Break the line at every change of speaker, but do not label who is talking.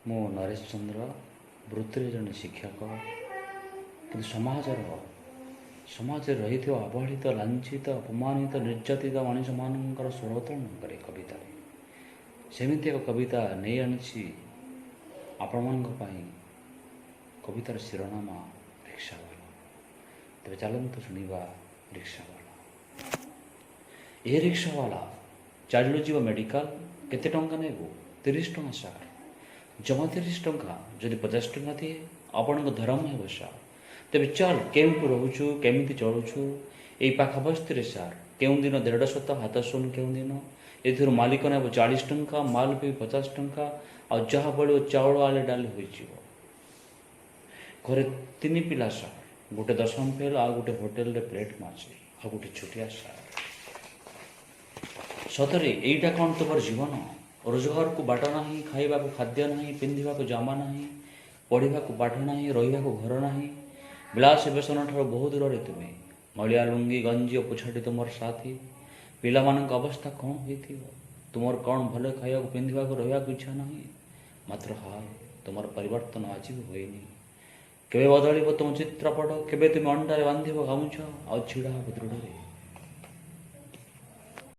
ମୁଁ ନରେଶ ଚନ୍ଦ୍ର, ବୃତ୍ତିରେ ଜଣେ ଶିକ୍ଷକ, କିନ୍ତୁ ସମାଜରେ ରହିଥିବା ଅବହେଳିତ, ଲାଞ୍ଛିତ, ଅପମାନିତ, ନିର୍ଯାତିତ ମଣିଷମାନଙ୍କର ସ୍ୱର ଉତ୍ତୋଳନ କରେ କବିତାରେ। ସେମିତି ଏକ କବିତା ନେଇ ଆଣିଛି ଆପଣମାନଙ୍କ ପାଇଁ। କବିତାର ଶିରୋନାମା ରିକ୍ସାବାଲା। ତେବେ ଚାଲନ୍ତୁ ଶୁଣିବା ରିକ୍ସାବାଲା। ଏ ରିକ୍ସାବାଲା, ଚାଲିଲୁ ଯିବ ମେଡ଼ିକାଲ। କେତେ ଟଙ୍କା ନେବୁ? 30 ଟଙ୍କା ସାର୍। ଜମା 30 ଟଙ୍କା? ଯଦି 50 ଟଙ୍କା ଦିଏ? ଆପଣଙ୍କ ଧରମ ହେବ ସାର୍। ତେବେ ଚାଲ। କେଉଁଠୁ ରହୁଛୁ, କେମିତି ଚଳୁଛୁ? ଏଇ ପାଖ ବସ୍ତିରେ ସାର୍। କେଉଁଦିନ 150 ତ ହାତ ଶୂନ କେଉଁଦିନ। ଏଥିରୁ ମାଲିକ ନେବ 40 ଟଙ୍କା, ମାଲ ବି 50 ଟଙ୍କା, ଆଉ ଯାହା ବଳିବ ଚାଉଳ ଆଳି ଡାଲି ହୋଇଯିବ। ଘରେ ତିନି ପିଲା ସାର୍। ଗୋଟେ ଦଶମ ଫେଲ୍, ଆଉ ଗୋଟେ ହୋଟେଲରେ ପ୍ଲେଟ୍ ମାଜେ, ଆଉ ଗୋଟେ ଛୋଟିଆ ସାର୍। ସତରେ ଏଇଟା କ'ଣ ତୁମର ଜୀବନ? ରୋଜଗାରକୁ ବାଟ ନାହିଁ, ଖାଇବାକୁ ଖାଦ୍ୟ ନାହିଁ, ପିନ୍ଧିବାକୁ ଜାମା ନାହିଁ, ପଢ଼ିବାକୁ ପାଠ ନାହିଁ, ରହିବାକୁ ଘର ନାହିଁ। ବିଳାସ ବ୍ୟସନ ଠାରୁ ବହୁ ଦୂରରେ ତୁମେ। ମଳିଆ ଲୁଙ୍ଗି, ଗଞ୍ଜି ଓ ପୋଛାଟି ତୁମର ସାଥୀ। ପିଲାମାନଙ୍କ ଅବସ୍ଥା କ'ଣ ହୋଇଥିବ? ତୁମର କ'ଣ ଭଲ ଖାଇବାକୁ, ପିନ୍ଧିବାକୁ, ରହିବାକୁ ଇଚ୍ଛା ନାହିଁ? ମାତ୍ର ହାୟ, ତୁମର ପରିବର୍ତ୍ତନ ଆଜି ବି ହୋଇନି। କେବେ ବଦଳିବ ତୁମ ଚିତ୍ରପଟ? କେବେ ତୁମେ ଅଣ୍ଟାରେ ବାନ୍ଧିବ ଗାମୁଛା ଆଉ ଛିଡ଼ା ହେବ ଦୃଢ଼ରେ?